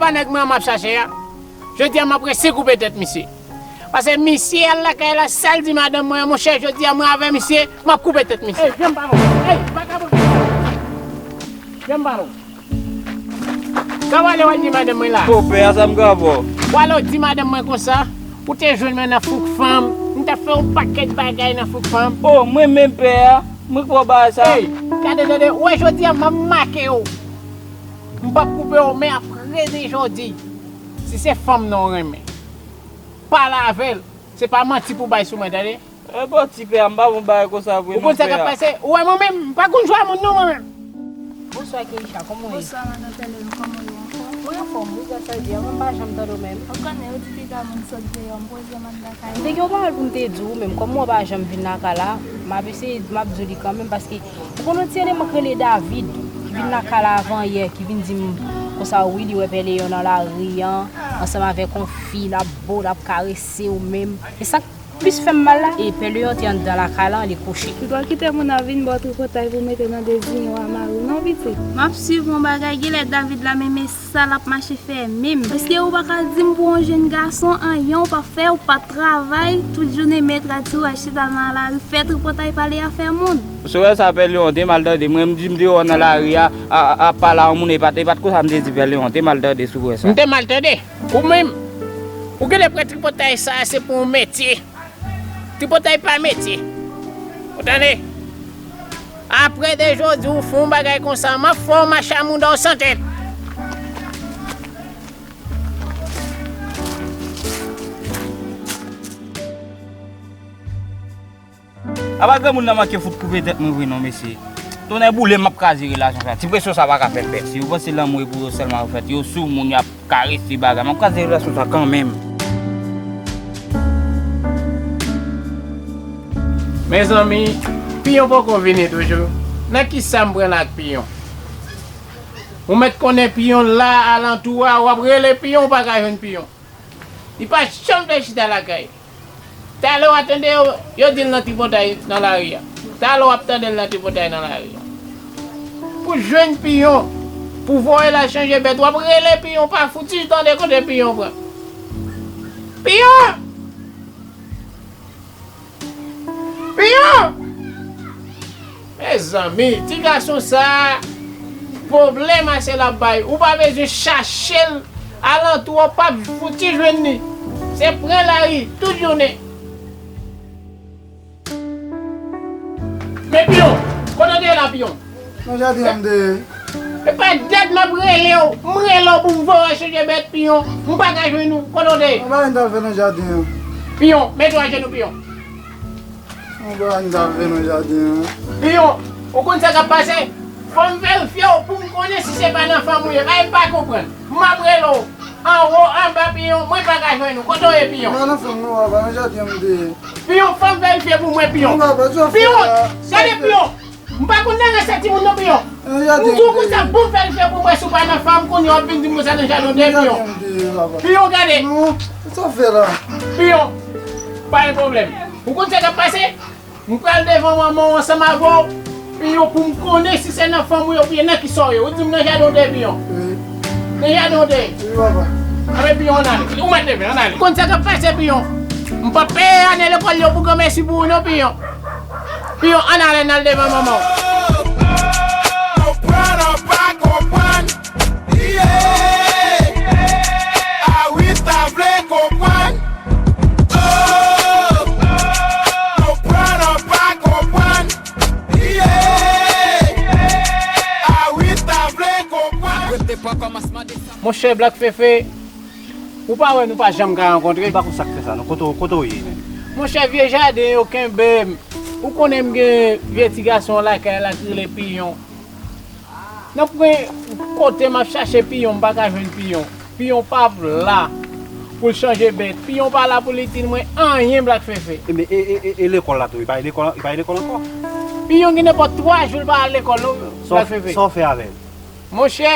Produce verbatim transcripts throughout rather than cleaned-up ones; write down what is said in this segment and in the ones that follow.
Nèg mwen an m ap chache a, jodi a m ap resi koupe tèt misye. Paske misye al lakay la, sa l di madanm mwen an, monchè, jodi a mwen avè misye, m ap koupe tèt misye. Ey, janm pa bon. Ey, vakabon. Janm pa bon. Sa w ale w al di madanm mwen la? O pè a, sa m ka fè w? W ale w di madanm mwen konsa, ou te jwenn mwen nan fouk fanm, m t ap fè yon pakèt bagay nan fouk fanm. O, mwen menm pè a, mwen k fè w bagay sa? Ey, gade, tande, ou wè jodi a m ap make w. M p ap koupe w, men apre de jodi, si se fanm nan w renmen, pale avè l. Se pa manti pou bay sou mwen, tande. E bon, ti pè a, m pa bon bagay konsa vre non, pè a. Ou konn sa k ap pase? Ou wè mwen menm, m pa konn jwe a moun non, mwen menm. Bonswa, Keisha, kòman w ye? Bonswa, madan Pèlen, kòman w ye ankò? Mwen anfòm, wi, gras a Dye, mwen pa janm tande w menm. Ou konnen, yo di piga moun sot deyò, m poze m anndan kay mwen. M te gen yon pawòl pou m te di w, men kòm mwen pa janm vin lakay la, m ap eseye, m ap di w li kanmenm, paske ou konn yon ti eleman k rele David, ki vin lakay la avan yè, ki vin di m konsa, wi, li wè Pè Leyon nan lari an, ansanm avèk yon fi, l ap bo, l ap karese w menm. E sa k plis fè m mal la, e Pè Leyon te anndan lakay la, li kouche. Ou dwe kite moun nan vin ba w tripotay pou w mete nan deziyen w a mari w non, pitit. M ap swiv yon bagay, genlè David la menm e sa l ap mache fè menm. Èske ou pa ka di m pou yon jèn gason, anyen ou pa fè, ou pa travay, tout jounen mèt rad sou rad chita nan lari, fè tripotay pale afè moun? Si w wè sa Pè Leyon te mal tande, mwen m di m deyò nan lari a, a, a, ap pale a yon moun, e pa t, e pa t konsa m te di Pè Leyon te mal tande si w wè sa. M te mal tande? Ou menm, ou genlè pran tripotay sa a, se pou yon metye. Tripotay pa metye. Ou tande? Apre de jodi, ou fè yon bagay konsa, m ap fè w mache a mouda w san tèt. Apa granmoun nan manke fout koupe tèt mwen vre non, mesye. Tonnè boule m, m ap kraze relasyon sa. Ti presyon sa pa ka fè l, pè. Si yo panse lanmou e pou yo sèlman yo fèt, yo sou moun, y ap karese bagay. M ap kraze relasyon sa kanmenm. Mezanmi, Piyon poko vini toujou. Nan kisa m pran la ak Piyon? Ou mèt konnen Piyon la alantou a, w ap rele Piyon, ou pa ka jwenn Piyon. Li pa janm vle chita lakay. Talè w a tande yo, yo di l nan tripotay nan lari a. Talè w ap tande l nan tripotay nan lari a. Pou jwenn Piyon, pou voye l al chanje bèt, w ap rele Piyon, pa fouti tande kote Piyon pran. Piyon! Piyon! Mezanmi, ti gason sa a, pwoblèm ase l ap bay. Ou pa bezwen chache l alantou, w p ap fouti jwenn li. Se pran lari tout jounen. Men Piyon, kote w te ye la, Piyon? Nan jaden an m te ye. E pa dat m ap rele w, m rele w pou m voye w al chanje bèt, Piyon. M pa ka jwenn ou. Kote w te ye? Mwen pa anyen t al fè nan jaden an. Piyon, mete w ajenou, Piyon. Mwen pa anyen t al fè nan jaden an. Piyon, ou konn sa k ap pase? Fò m verifye w pou m konnen si se pa nan fanm ou ye. Bagay m pa konprann. M ap rele w anwo, anba, Piyon, mwen pa ka jwenn ou. Kote w ye, Piyon? Mwen pa nan fanm non, papa, nan jaden an m te ye. Piyon, fò m verifye pou mwen, Piyon. Non, papa, sa w fè la? Piyon, gade, Piyon. M pa konn nan rans a timoun non, Piyon. M di w konsa, bon, verifye pou mwen si w pa nan fanm, kounye a w ap vin di m konsa nan jaden w te ye, Piyon. Piyon, gade. Non, sa w fè la? Piyon, pa gen pwoblèm. Ou konn sa k ap pase? M pral devan manman w ansanm avè w, Piyon, pou m konnen si se nan fanm ou ye oubyen nan kisa w ye. Ou di m nan jaden w te ye, Piyon. Wi. Nan jaden w te ye. Wi, papa. Anben, Piyon, ann ale. Ou mèt leve, ann ale. Ou konn sa k ap pase, Piyon. M p ap peye ane lekòl yo pou granmèsi pou ou non, Piyon. Piyon, ann ale, n al devan manman w. Konprann ou pa konprann? Yeah! Awita vle konprann. Oh! Konprann ou pa konprann? Yeah! Awita vle konprann. Monchè Black Fefe, ou pa wè nou pa janm ka rankontre? M pa konn sa k fè sa non. Kote w, kote w ye menm? Monchè, vye jaden yo kenbe m. Ou konnen m gen vye ti gason lakay la ki rele Piyon. Nan pwen kote m ap chache Piyon, m pa ka jwenn Piyon. Piyon pa la pou l chanje bèt. Piyon pa la pou l itil mwen anyen, Black Fefe. E, men, e, e, e, e lekòl la tou, li pa al lekòl, li pa al lekòl ankò? Piyon gen nenpòt twa jou l pa al lekòl non, Black Fefe. Sa w fè avè l? Monchè,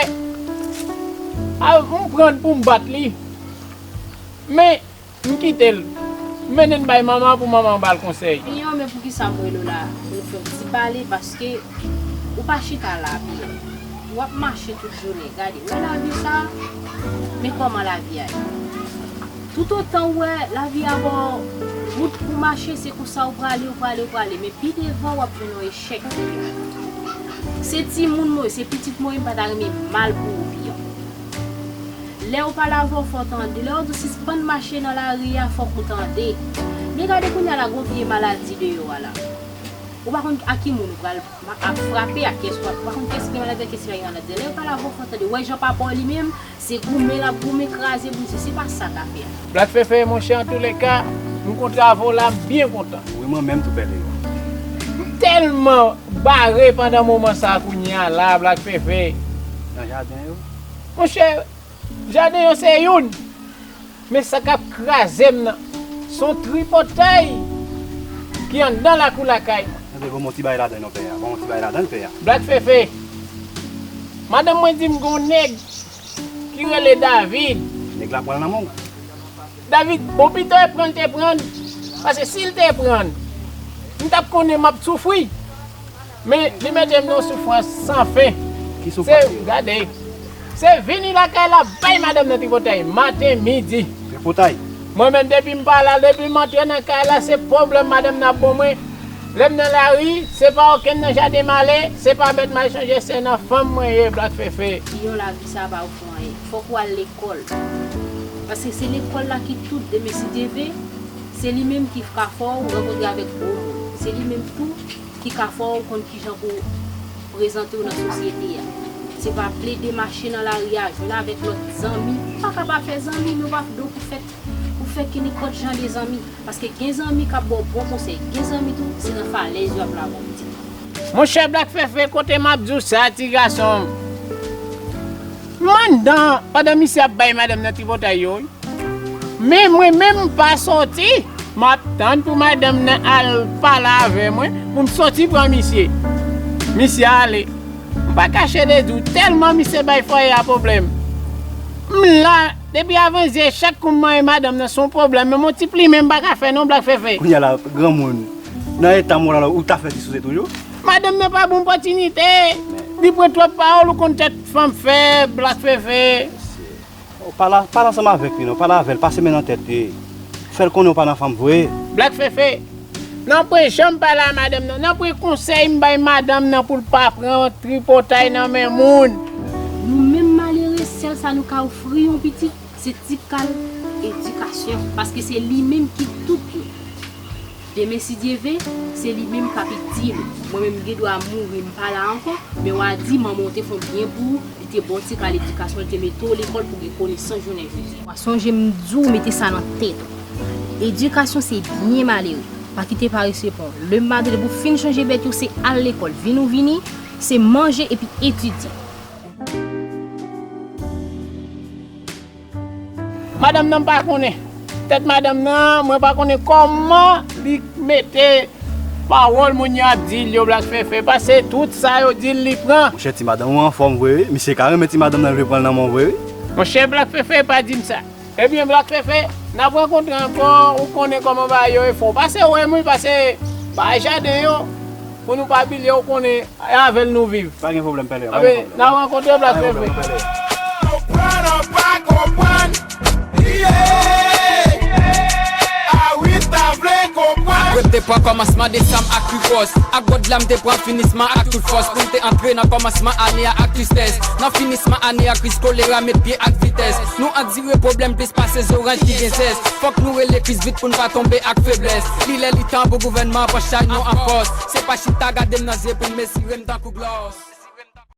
a, m pran l pou m bat li. Men, m kite l. M mennen l bay manman an pou manman an ba l konsèy. Piyon, men poukisa m rele w la pou nou fè yon ti pale, paske ou pa chita la, Piyon. W ap mache tout jounen, gade, wè lavi sa, men kòman lavi a ye. Toutotan w wè lavi a ba w wout pou mache, se konsa w prale, w prale, w prale, men pi devan w ap jwenn yon echèk. Se timoun mwen, se pitit mwen, m pa ta renmen mal pou ou, piyan. Lè yo pale avè w, fò w tande. Lè yo di w sispann mache nan lari a, fòk ou tande. Men gade kounye a la, gon vye maladi deyò a la. Ou pa konn a ki moun ou pral ma- ap frape, a kiyès ou ap, ou pa konn kiyès ki gen maladi a, kiyès ki pa gen maladi a. Lè yo pale avè w, fò w tande. Ou wè jan papa w li menm, se goumen l ap goumen, kraze, brize. Se pa sa k afè a. Black Fefe, monchè, antouleka, m kontre avè w la, m byen kontan. Wi, mwen menm tou, pèlen. M tèlman bare pandan moman sa a kounye a la, Black Fefe. Nan jaden yo? Monchè, jaden yo se youn, men sa k ap kraze m nan, se yon tripotay ki anndan lakou lakay mwen. Enben, ban m yon ti bagay ladan l non, pè a. Ban m yon ti bagay ladan l, pè a. Black Fefe, madanm mwen di m gon nèg ki rele David. Nèg la pran l nan men w. David, bon, pito e pran l te pran l, paske si l te pran l, m t ap konnen m ap soufri. Men, li mete m nan yon soufrans san fen. Ki soufrans li ye? Gade, se vini lakay la, bay madanm nan tripotay, maten, midi. Tripotay? Mwen menm, depi m pa la, depi m antre nan kay la, se pwoblèm madanm nan ap ban mwen. Lè m nan lari, se pa okenn nan jaden m ale, se pa bèt m al chanje, se nan fanm mwen ye, Black Fefe. Yon lavi sa pa ofri w anyen. Fòk ou al lekòl. Paske se lekòl la ki tout, demen si Dye vle, se li menm ki ka fè w rankontre avèk bon moun. Se li menm tou ki ka fè w konn kijan pou w prezante w nan sosyete a. Se pa plede mache nan lari a, jwenn avèk lòt zanmi. Ou pa ka pa fè zanmi, men w pa, donk ou fèk, ou fèk gen nenpòt jan de zanmi. Paske gen zanmi k ap ba w bon konsèy, gen zanmi tou, se nan falèz yo ap lave w pitit. Monchè Black Fefe, kote m ap di w sa, ti gason m, m anndan, pandan misye ap bay madanm nan tripotay yo, wi. Men mwen menm, m pa soti. M ap tann pou madanm nan al pale avè mwen, pou m soti pran misye. Misye ale. M pa kache de di w, tèlman misye bay fwaye a pwoblèm. M la, depi avan yè, chak kou m manyen madanm nan, se yon pwoblèm. Menm yon ti plimen m pa ka fè non, Black Fefe. Kounye a la, granmoun, nan eta m ou la, ou ta fè ti souse toujou? Madanm nan pa ban m opòtinite. Li pran twòp pawòl, ou konn tèt fanm fè, Black Fefe. Pale, pale ansanm avèk li non, pale avè l, pase men nan tèt li. Fè l konnen w pa nan fanm vre. Black Fefe, nanpwen jan m pale a madanm nan, nanpwen konsèy m bay madanm nan pou l pa pran tripotay nan men moun. Nou menm malere, sèl sa nou ka ofri yon pitit, se ti kal edikasyon, paske se li menm ki tout nou. Demen, si Dye vle, se li menm k ap di nou. Mwen menm, m gen dwa mouri, m pa la ankò, men w a di manman w te fè yon byen pou ou, li te ba w ti kal edikasyon, li te mete w lekòl pou w gen konesans jounen jodi a. W a sonje m di w mete sa nan tèt ou. Edikasyon se byen malere. Pa kite parese pran w. Lè m mande depi w fin chanje bèt yo, se al lekòl. Vin ou vini, se manje epi etidye. Madanm nan m pa konnen. Tèt madanm nan, mwen pa konnen kòman li mete pawòl moun yo ap di l yo, Black Fefe, paske tout sa yo di l, li pran. Monchè, ti madanm ou anfòm vre, wi. Misye ka renmen ti madanm nan, l vle pran l nan men w vre, wi. Monchè, Black Fefe, pa di m sa. Ebyen, Black Fefe, n ap rankontre ankò, ou konnen kòman bagay yo ye, fò w pase wè m, wi, paske bagay jaden yo, pou nou pa bliye, ou konnen, e avè l nou viv. Pa gen pwoblèm, pèlen, pa gen pwoblèm. N a rankontre Black Fefe. Konprann an pa konprann. Yeah. A wi, ta vle konprann. Mwen te pran kòmansman desanm ak pli gwòs. Ak gòd la, m te pran finisman ak tout fòs. Pou m te antre nan kòmansman ane a ak tristès. Nan finisman ane a, kriz kolera met pye ak vitès. Nou andire pwoblèm plis pase zoranj ki gen zès. Fòk nou rele kriz vit pou n pa tonbe ak feblès. Li lè li tan pou gouvènman an pran chay nou an fòs. Se pa chita gade m nan zye pou n mezire m tankou glòs.